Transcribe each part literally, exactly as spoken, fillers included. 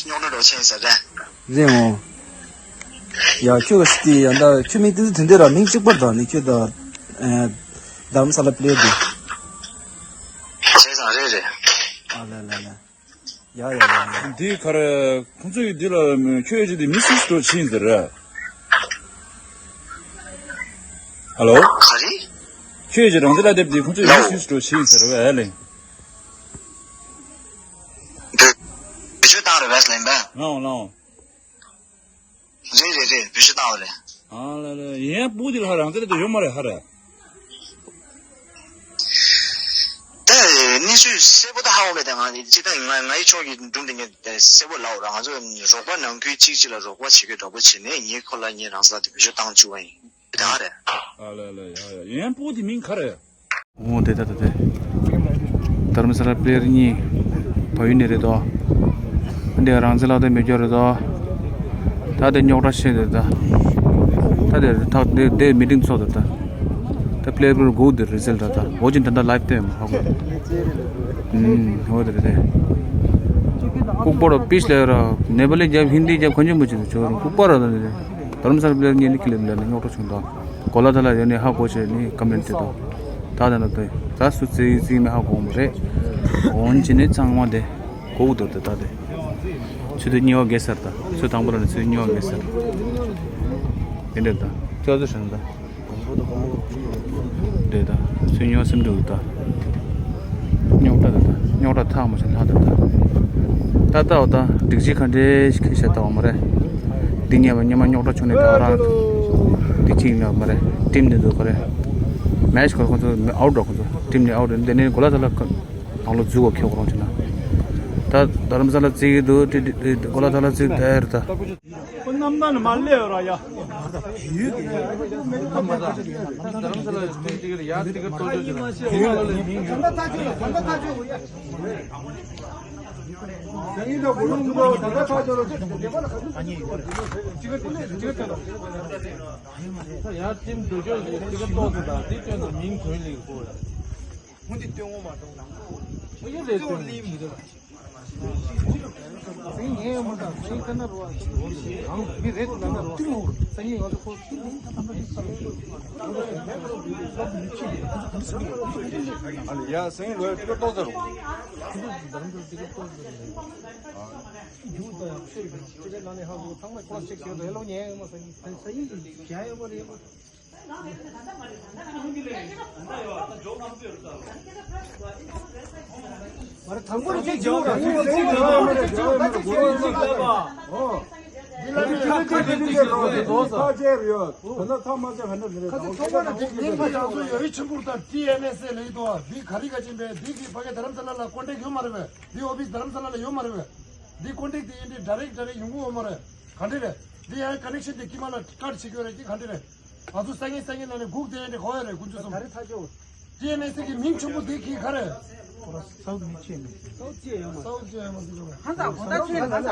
རྙོག་དྲ་འགྲོ་ཆེན་ཟེར་རེད། རེད་འོང་། ཡ་ཁྱོད་ཀྱི་ཡ་ད་ཁྱོད་མིང་ཏི་ཏི་དེ་འདྲ་ར་མིང་གཅིག་པར་དང་ནི་ཁྱོད་ད་རྡ་རམ་ས་ལ་པི་ལེ་ཡར་དེ། བྱས་ཙང་རེད་རེད། ཨ་ལ་ལ་ལ། ཡ་ཡ་ཡ་ཡ། འདི་ག་རེ་ཁོང་ཚོས་འདི་ལ་ཁྱོད་ཀྱི་འདི་མི་སུས་འགྲོ་ཕྱིན་ཟེར་ར། ཧ་ལོ། ག་རེ། ཁྱོད་ཀྱི་རང་འདི་ལ་སྡེབ་འདི་ཁོང་ཚོས་མི་སུས་འགྲོ་ཕྱིན་ཟེར་བས་ལེ། བེད་སྤྱོད་བཏང་རེད་བས་ལེན་པས། ལའོ་ལའོ། རེད་རེད་རེད། བེད་སྤྱོད་བཏང་བ་རེད། ཨ་ལ་ལ་ཡིན་ཡང་སྤུ་དེ་ལ་ཧ་རང་ཚེ་དེ་ཡོད་མ་རེད་ཧ་རེད། ད་གནས་ཚུལ་གསལ་པོ་ད་ཧ་གོ་མེད། ད་ང་ཅི་ད་ང་ངའི་ཕྱོགས་ཀྱི་འགྲུམ་དེ་ངས་གསལ་པོ་ལབ་ར། ང་ཚོ་རོགས་པ་ནང་ཁུལ་གཅིག་གཅིག་ལ་རོགས་པ་བྱེད་དགོས་འདྲ་པོ་བྱས་ནས་ངས་ཁོ་ལ་ངས་རང་ས་དེ་བེད་སྤྱོད་བཏང་བཅུག་པ་ཡིན། ད་རེད། ཨ་ལ་ལ་ཡ་ཡ་ཡིན་ཡང་སྤུ་དེ་མིང་ག་རེད། འོ་དེ་ད་ད་དེ། དྷ་རམ་ས་ལ་པི་ལེ་ཡར་གཉིས་བལ་ཡུལ་ནས་རེད་དོ། འདི་རང་ཚེ་ལག་དེ་མེད་སྐྱོ་རེད་དོ། ད་དེ་རྙོག་དྲ་ཤེས་དེ་ད། ད་དེ་ཐག་དེ་དེ་མི་ཏིང་ཚོགས་དེ་ད། ད་པི་ལེ་ཡར་གུག་དེ་རི་ཛལ་ད་ད་འོ་ཅིན་ད་ད་ལའིབ་དེ་མ་ཧ་གོ། ཨུམ་འོ་དེ་རེད་དེ། ལྐུགས་པ་ར་པིས་ལེ་ར་ནེ་པ་ལི་རྒྱབ་ཧིན་དི་རྒྱབ་གང་ཅི་མ་ཅི་དེ་ཆོ་ར་ལྐུགས་པ་ར་ད་དེ། དྷ་རམ་ས་ལ་པི་ལེ་ཡར་གཉིས་ནི་ཁི་ལེ་ལེ་ནི་རྙོག་དྲ་བྱུང་དོ། གོ་ལ་ད་ལ་ཡོད་ནི་ཧ་གོ་ཆེ་ནི་ཀམ་པི་ལེན་ཏེ་དོ། ད་ད་ན་དེ་ད་སུ་ཙི་ཙི་མི་ཧ་གོ་མ་རེད། འོན་ཅི་ནི་ཚང་མ་དེ་གོ་དོ་དེ་ད་དེ། ཚུལ་དུ་གཉིས་པ་གེ་སར་ད་ཚུལ་དང་པོ་ལ་ནི་ཚུལ་གཉིས་པ་གེ་སར། དེ་འདྲ་ད་ཅོ་ཚོ་ཧྲན་ད། དེ་ད་ཚུལ་གཉིས་པ་སེམས་འགྲུབ་ད། རྙོག་དྲ་དེ་ད་རྙོག་དྲ་ཐག་མ་ཆོད་ལྷག་དེ་ད། ད་ལྟ་འོ་ད་སྒྲིག་གཞི་ག་འདྲའི་ཁྱི་ཤ་ལྟ་བ་མ་རེད། འདི་ཉེ་བ་ཉེ་མ་རྙོག་དྲ་བྱུང་ནས་ད་རང་འདི་ཁྱི་ཡིན་ནོ་མ་རེད། ཊིམ་འདི་འདུག་ག་རེད། མེ་ཆི་ཁོ་ཁོ་ཚོ་ཨའུཊ་འགྲོ། ཁོ་ཚོ་ཊིམ་ནས་ཨའུཊ་འདི་ནས་གོ་ལ་ད་ལ་ནང་ལོ་འཛུལ་བ་ཁྱོད་ཁོ་རང་ཆེ་ན། ད་དྷ་རམ་ས་ལ་བརྩི་གི་འདུག་ཊི་ཊི་གོ་ལ་ད་ལ་བརྩི་གི་ད་ཡར་ད། ཁོ་རྣམ་ཐར་ནས་མར་སླེབས་ཡོད་ར་ཡ། ཡར་ཊིམ་འགྲོ་སྐྱོད་ཀྱི་ཏི་ཀ་ཏོག་ཙམ་དང་དེ་སྐྱོན་དུ་མིང་ཐོན་ལེགས་པོ་ཡ། ཧུན་དེ་སྟོན་ངོ་མ་གཏོང་དང་པོ། ཧུན་དེ་རེད་སྟོན་ངོ་། སང་ཉིན་ངས་ཡོང་མ་དང་སང་ཉིན་ཁ་ན་རོ་ཨ་ཅི་རོ་ཞིག་གང་མི་རེད་ན་ན་རོ་སང་ཉིན་ང་ཚོ་ཁོ་ཨ་ལ་ཡ་སང་ཉིན་ལོས་ཏི་ཀ་ཏོག་ཙམ་རོ། ཁོ་ཚོ་འཛམ་གླིང་ཏི་ཀ་ཏོག་ཙམ་རེད། ཡུ་ད་ཡང་ཤེས་རེད། ཅི་རེད་ལ་ནས་ཧ་གོ་ཚང་མ་ཁོ་ཅེག་བྱས་རེད་ལོ་ཉན་ཡོང་མ་སང་ཉིན་སང་ཉིན་གྱི་གྱ་ཡོད་པ་རེད། མ་རེད་དང་པོ་རེད་ཅེས་བྱེད་འོ་ར། ཁ་ཆེ་རེད་ཡོད། ད་ནི་ཐ་མ་ཆེ་ཧ་ནི་རེད། ཁ་ཆེ་ཐོག་མ་ནས་དེ་མིང་གི་ཡང་ཚོ་ཡོད་རེད། ཆེན་པོར་དང་ཊི་ཨེན་ཨེས་ཨེ་ལ་ཡི་དོ་འདི་ག་རེ་ག་ཅིན་པས། འདི་གི་ཕ་གི་དྷ་རམ་ས་ལ་ལ་ཀོན་ཊེག་ཡོད་མ་རེད་པས། འདི་ཨོ་ཕི་སི་དྷ་རམ་ས་ལ་ལ་ཡོད་མ་རེད་པས། འདི་ཀོན་ཊེག་དེ་ཡིན་དེ་ཌའི་རེག་ཌའི་རེག་ཡོང་གི་ཡོད་མ་རེད། ག་འདྲ་རེད། འདི་ཡང་ཀ་ནེག་ཤན་དེ་ཀི་མ་ལ་ཀཊ་བྱེད་ཀྱི་ཡོད་རེད་ཀི་ག་འདྲ་རེད། ང་ཚོ་སང་ཉིན་སང་ཉིན་ལ་ནས་སྒུག་བསྡད་ཡོད་དེ་གོ་ཡོད་རེད་དཀོན་མཆོག་གསུམ། ཊི་ཨེན་ཨེས་ཨེ་གི་མིང་ཆེན་པོ་དེ་གི་ག་རེད། སའུ་ཐི་མི་ཆེ་ནི། སའུ་ཐི་ཡོད་མ་རེད། ཧང་སང་གོང་ད་ཆོས་ལ་ཧང་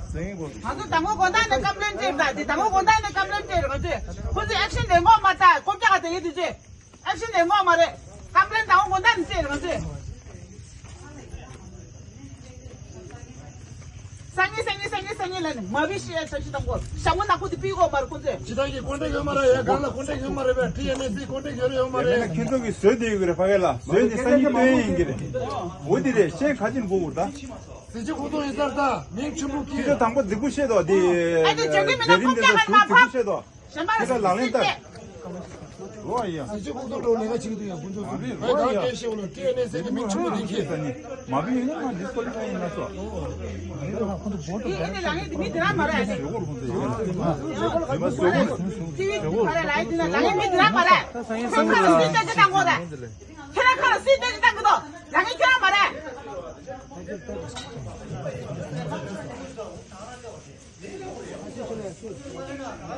སང་། ང་ཚོ་དང་པོ་དགོང་དག་ནས་ཀམ་པི་ལེན་སྤྲད་པ་དེ་དང་པོ་དགོང་དག་ནས་ཀམ་པི་ལེན་སྤྲད་རེད། ང་ཚོས་ཁོ་ཚོས་ཨེག་ཤན་ལེན་གོ་མ་ཐག་ལྐོག་རྒྱག་དེ་ཡིན་དུས་ཚོད། ཨེག་ཤན་ལེན་གོ་མ་རེད། ཀམ་པི་ལེན་དང་པོ་དགོང་དག་ནས་སྤྲད་རེད། ང་ཚོས། སང་ཉིན་སང་ཉིན་སང་ཉིན་སང་ཉིན་ལ་ནི་མ་བི་ཤི་ཨེ་ས་ཤི་དང་པོ་ཞྭ་མོ་ནག་པོ་དེ་ཕུད་གོ་མ་རེད་ཁོ་ཚོས། སྤྱི་བཏང་གི་ཀོན་ཊེག་ཡོད་མ་རེད། ཡ་གང་ལ་ཀོན་ཊེག་ཡོད་མ་རེད་པས། ཊི་ཨེན་ཨེས་ཨེ་ཀོན་ཊེག་ཡོད་རེད་ཡོད་མ་རེད། ཁྱེད་ཚོ་གི་བཟོས་དེ་ཡོད་གི་རེད། ཕ་གི་ལ་བཟོས་ནས་སང་ཉིན་སྟོན་ཡིན་གི་རེད། འོ་དེ་རེད། ཤེས་ག་ཅིན་གོ་གོ་ད། སྲིད་སྤྱི་ཁོག་ཐོག་ཡིན་ས་རེད་ད། མིང་ཆེན་པོ་ཁྱི་ཁྱི་ཚོ་དང་པོ་རྫིག་པོ་བཤད་དོ་དེ། ཨ་ནི་ཇོ་གི་མི་ན་རིམ་ཁོང་དེ་ཚོ་ཀྱང་ཞུ་མ་རྫིག་པོ་ཕབ། བཤད་དོ། གཞན་པ་ཁྱི་ཚོ་ལག་ལེན་བསྟར། འོ་ཡ། སྲིད་སྤྱི་ཁོག་ཐོག་འགྲོ་ལས་ཀ་བྱེད་ཀྱི་འདུག་ཡ་དཀོན་མཆོག་གསུམ། ཨ་རེད། ང་རང་སྐད་བཤད་འོ་ལ་ཊི་ཨེན་ཨེས་ཨེ་གི་མིང་ཆེན་པོ་འདི་ཁྱི། མ་བི་ཡིན་ན་ང་ཌིས་ཀོ་ལི་ཕའི་ཡིན་ན་སོ། འདི་ཨེ་ནི་ལག་ལེན་འདི་མི་འདི་རང་མ་རེད། ཞུ་གོ་རུ་ཁོང་ཚོ་ཡོད་རེད། ཞུ་གོ་རུ་ཁོང་ཚོ་ཡོད་རེད། ཊི་བི་ག་རེ་ལ་ཡིན་འདི་ན་ལག་ལེན་མི་འདི་རང་མ་རེད། ཁྱོད་ཁ་ལ་སུས་ལྟ་ཅི་བཏང་གོ་རེད། ཁྱོད་རང་ཁ་ལ་སུས་ལྟ་ཅི་བཏང་གི་འདུག་ལག་ལེན་ཁྱོད་རང་མ་རེད།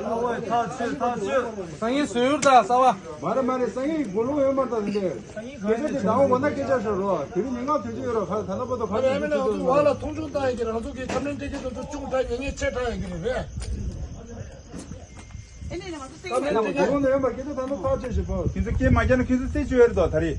ཨ་ཝེ་ཐག་ཆོད་ཐག་ཆོད། སང་ཉིན་བཟོས་ཡོད་ད་གསར་བ། མ་རེད་མ་རེད། སང་ཉིན་དགུང་ལོ་ཡོད་མ་རེད་ད་འདི། སྐད་ཆ་དེ་ཟླ་བ་འགོ་ན་སྐད་ཆ་ཤོར་རོ། དེ་རིང་ཉིན་གང་དུས་ཚོད་ཡོད་རོ། ཁ་ད་ལྟ་བར་དུ་ཁ་ཨ་ལས་ཨ་མེ་ན་ང་ཚོ་བ་ལ་མཐོང་ཆུང་བཏང་ཡ་གི་རེད། ང་ཚོ་གི་ཁམས་ལེན་སྤྲད་ཀྱི་ང་ཚོ་ཅུང་ད་ཉན་ཉན་ཆེ་དྲགས་ཡ་གི་རེད་རེད། ཨེ་ནས་ང་ཚོ་སེང་གེ་མེད་ན་དགུང་ལོ་ཡོད་མ་སྐད་ཆ་ད་ལྟ་ཐག་ཆོད་ཞིག་པོ། ཁྱེད་ཚོ་སྐད་མ་རྒྱག་ན་ཁྱེད་ཚོ་རྩེད་བཅུག་ཡ་རེད་དོ་ད་རེས།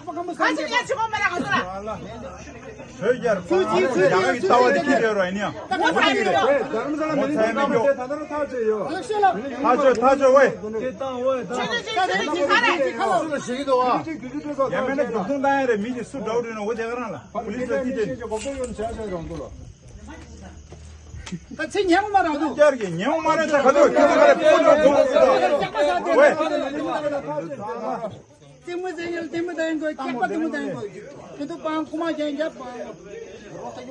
ཡག་པོ་གང་མོ་ཁ་ཅིག་ཡ་ཆི་གོ་མ་ར་ག་ས་ར། བོད་རྒྱལ་ཁབ་ཡག་གི་ལྟ་བ་དེ་ཁྱེར་ཡོད་ར་ཡིན་ཡང་། ད་ང་ཚ་ཡི་མི་འགྲོ། ང་ཚ་ཡི་མི་འགྲོ། ད་ད་ད་ཐག་ཆོད་ཡོད། ཐག་ཆོད་ཐག་ཆོད་ཝེ། ཆོད་ཆོད་ཆོད་ཆོད་ཆོད་ཆོད་ཆོད། ཡ་མེད་ན་རྒྱུག་མཚུངས་བཏང་ཡ་རེད། མི་གཅིག་སུ་འདྲ་བོ་འགྲོ་ན་འོ་དེ་ག་རང་ལ་པུ་ལིས་ལ་ཏི་ཏི། ད་ཚེ་ཉེ་བ་མ་རག་འདུག་རྒྱལ་གྱི་ཉེ་བ་མ་རེད། ད་ག་དུས་ཁྱོད་ཚོ་ག་རེ་ཕོ་ལོ་ཐུག་ཐུག་ཐུག་ཝེ། ལྟད་མོ་བཙན་ཉལ་ལྟད་མོ་ལྟ་ཡིན་དགོས། སྐྱག་པ་ལྟད་མོ་ལྟ་ཡིན་དགོས། དེ་ཚོ་སྤང་ཁུག་མ་རྒྱན་རྒྱབ་སྤང་།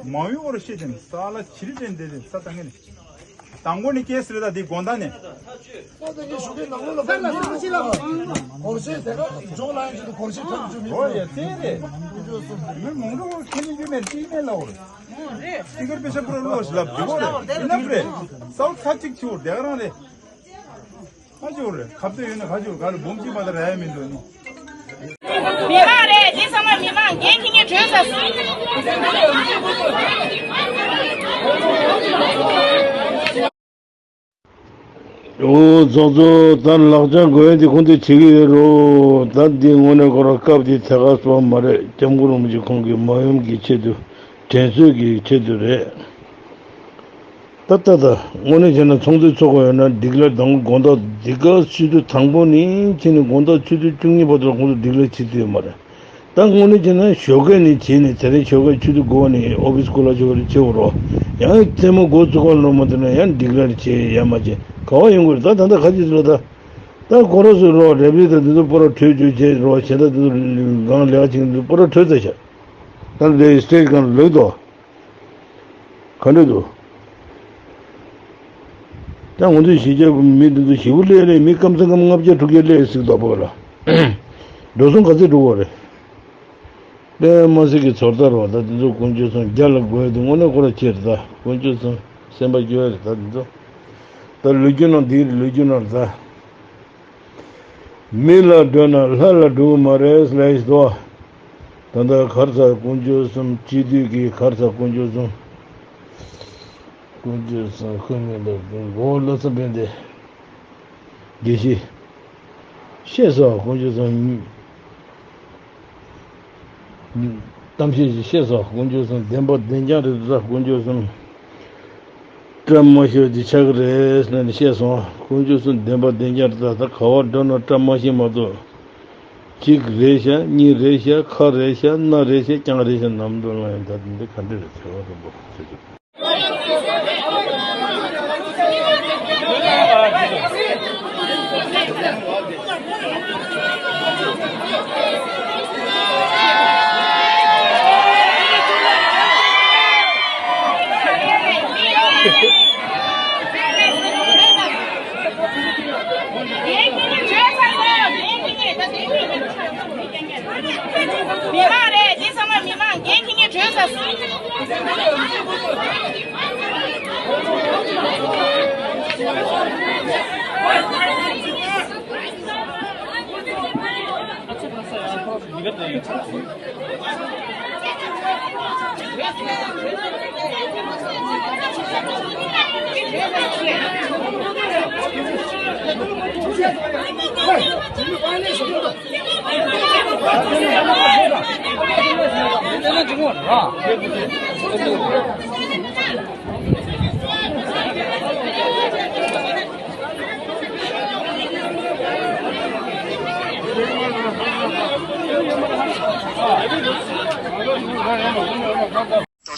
མ་འོས་འོར་ཤེས་ཅན་ས་ལ་ཆི་རི་ཅན་དེ་དེ་ས་ད་ངན་ནི། དང་པོ་ནི་ཀེ་སི་རེད། ད་དེ་དགོང་དག་ནས། ས་ད་ངན་ཞུ་གི་ནང་ལོ་ལ་ས་ལ་ས་ལ་ཤི་ལ་སྤང་། སྒོར་གཞས་དེ་ག་ཇོ་ལ་ཡང་ཅི་དུ་སྒོར་གཞས་ཐོན་ཅུ་མི། ཨོ་ཡ་ཙེ་རེད། མི་མང་པོ་ཁྱེད་ནི་རྒྱུ་མེད་ཅི་མེད་ལ་འོར། ཏི་ཀར་པེ་ཤ་པུ་ར་ལོ་ཞིག་ལབ་འདི་གོ་རེད། ཨི་ནབ་རེད། སའུ་ཐ་གཅིག་ཆུ་དེ་ག་རང་རེད། ཁ་ཆུ་རེད། ཁ་བཏོད་ཡོད་ན་ཁ་ཆུ་ག་ལ་འབུམ་གཅིག་མ་ད་ར་ཡ་མི་འདུག་ནི། མི་མང་རེད། འདི་ཚང་མ་མི་མང་འགན་འཁྱེར་མཁན་གྲོས་ས་སུ། འོ་ཚོགས་གཙོ་ད་ལག་ཆ་དགོས་འདི་ཁོང་ཚོས་བྱེད་ཀྱི་ཡོད་རོ། ད་འདི་དངོས་གནས་ཁོ་རང་སྐབས་འདི་ཐད་ཀར་སོང་མ་རེད། སྐྱབས་མགོན་རིན་པོ་ཆེ་ཁོང་གི་མ་ཡུམ་གྱི་ཆེད་དུ་དྲན་གསོ་གི་ཆེད་དུ་རེད། ད་ལྟ་ད་དངོས་གནས་བྱས་ན་ཚོགས་འདུ་ཚོགས་དགོས་ཡོད་ན་ཌི་ཀི་ལེར་དང་དགོང་དག་འདི་ག་ཆུ་ཚོད་དང་པོ་ནས་ཕྱིན་ནས་དགོང་དག་ཆུ་ཚོད་བཅུ་གཉིས་བར་དུ་ལ་ཁོང་ཚོ་ཌི་ཀི་ལེར་བྱེད་ཐུབ་ཡོད་མ་རེད། ད་དངོས་གནས་བྱས་ན་ཞོགས་ཀས་ནས་བྱས་ནས་དེ་རིང་ཞོགས་ཀས་ཆུ་ཚོད་དགུ་པ་ནས་ཨོ་ཕིས་སྐོར་ལ་ཆུ་བ་རེ་བྱེད་འོ་རོགས། ཡང་མཚན་མོ་འགོ་བཙུགས་པ་ལོ་མ་དེ་ན་ཡང་ཌི་ཀི་ལེར་བྱེད་ཡ་མ་བྱེད་ག་བ་ཡོང་གི་རེད། ད་ད་ལྟ་ཁ་ཅིག་ཚོ་ད་ད་ཁོ་རང་ཚོ་རོགས་རེབ་རེབ་ད་འདི་ཚོ་སྤོ་ར་གྲོས་བཅོས་བྱེད་རོགས་བྱེད། ད་འདི་ཚོ་གང་ལེགས་ཅིག་འདི་སྤོ་ར་གྲོས་ཚ་ཤག་ད་འདི་སི་ཊེ་ཇི་གང་ལོག་དོ། ག་འདྲ་འདུག་ད་ང་ཚོའི་གཞིས་ཆགས་མི་འདི་ཚོ་ཞེ་པོ་སླེབས་རེད། མི་སྐམ་ས་སྐམ་ལྔ་བརྒྱ་དྲུག་བརྒྱ་སླེབས་ཟིག་དོག་པ་ལ། འགྲོ་སོང་ག་ཚོད་འགྲོ་གི་རེད། དཔེ་མ་སྲིད་ཀྱི་ཚོར་ལྟ་རོགས། ད་འདི་ཚོ་དཀོན་མཆོག་གསུམ་རྒྱ་ལ་དགོས་འདུག་དངོས་གནས་ཁོ་ར་ཅེར་ད་དཀོན་མཆོག་གསུམ་སེམས་པ་སྐྱོ་རེད། ད་འདི་ཚོ་ད་ལོ་རྒྱུས་ནང་འདི་རེད། ལོ་རྒྱུས་ནང་ད། མི་ལ་འགྲོ་ན་ལྷ་ལ་འགྲོ་གི་མ་རེད་ལབ་ཡིན་དོ། ད་ལྟ་གར་ས་དཀོན་མཆོག་གསུམ་སྤྱི་འཐུས་ཀྱི་གར་ས་དཀོན་མཆོག་གསུམ། དཀོན་མཆོག་གསུམ་ཁུ་ནུ་ལ་དགོན་པ་བློ་བཟང་དཔལ་ལྡན་དགེ་བཤེས། བཤད་སོ་དཀོན་མཆོག་གསུམ། གཏམ་བཤད་ཅིག་བཤད་སོང་། དཀོན་མཆོག་གསུམ་བདེན་པ་བདེན་རྐྱང་རེད་ད། དཀོན་མཆོག་གསུམ་བཀྲ་མ་ཤིས་ཅིག་ཆགས་ཀྱི་རེད་ཟེར་ནས་བཤད་སོང་། དཀོན་མཆོག་གསུམ་བདེན་པ་བདེན་རྐྱང་རེད་ད། ད་ག་བ་འགྲོ་ན་བཀྲ་མ་ཤིས་མ་གཏོགས། གཅིག་རེད་ཤག་གཉིས་རེད་ཤག་ཁ་རེད་ཤག་སྣ་རེད་ཤག་རྐྱང་རེད་ཤག་ནམ་འགྲོ་ལ་ཡང་ད་འདི་ག་འདྲ་རེད་ཟེར་བ་རེད་པོ། མི་མང་རེད། འདི་ཚང་མ་མི་མང་འགན་འཁྱེར་མཁན་བྲོས་ས་སུ། ཏོག་ཙམ་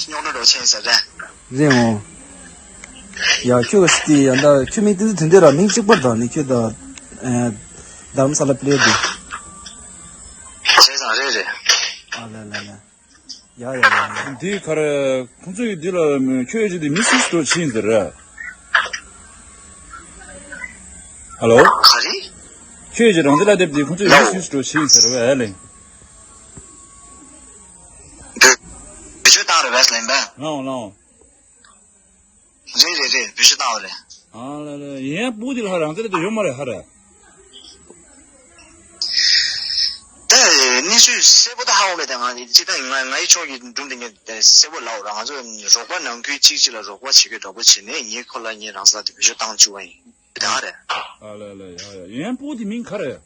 རྙོག་དྲ་འདྲ་ཕྱིན་ཟེར་རེད། རེད་འོང་། ཡ་ཁྱོད་ཀྱི་སི་ཏི་ཡ་ད་ཁྱོད་མིང་ཏི་ཏི་དེ་འདྲ་ར་མིང་གཅིག་པར་དང་ནི་ཁྱོད་ད་ཨེ་རྡ་རམ་ས་ལ་པི་ལེ་དེ། བྱས་ཙང་རེད་རེད། ཨ་ལ་ལ་ལ། ཡ་ཡ་ཡ་ཡ། འདི་ག་རེ་ཁོང་ཚོས་འདི་ལ་ཁྱོད་ཀྱི་འདི་མི་སུས་འགྲོ་ཕྱིན་ཟེར་ར། ཧ་ལོ། ག་རེ། ཁྱོད་ཀྱི་རང་འདི་ལ་སྡེབ་འདི་ཁོང་ཚོས་མི་སུས་འགྲོ་ཕྱིན་ཟེར་བས་ལེ། བེད་སྤྱོད་བཏང་རེད་བས་ལེན་པས། ལའོ་ལའོ། རེད་རེད་རེད། བེད་སྤྱོད་བཏང་བ་རེད། ཨ་ལ་ལ། ཡིན་ཡང་སྤུ་གུ་དེ་ལ་ཧ་རང་རྩེ་ལ་དུ་ཡོད་མ་རེད་ཧ་རེད། ད་གནས་ཚུལ་གསལ་པོ་ད་ཧ་གོ་མེད། ད་ང་ཅི་ད་ང་ང་ཡི་ཕྱོགས་ཀྱི་སྒྲུང་དེ་ངས་གསལ་པོ་ལབ་ར། ང་ཚོ་རོགས་པ་ནང་ཁུལ་གཅིག་གཅིག་ལ་རོགས་པ་བྱེད་དགོས་འདྲ་པོ་བྱས་ནས་ངས་ཁོ་ལ་ངས་རང་ས་དེ་བེད་སྤྱོད་བཏང་བཅུག་པ་ཡིན། དེ་ད་རེད། ཨ་ལ་ལ། ཡ་ཡ། ཡིན་ཡང་སྤུ་གུ་དེ་མིང་ག་རེད།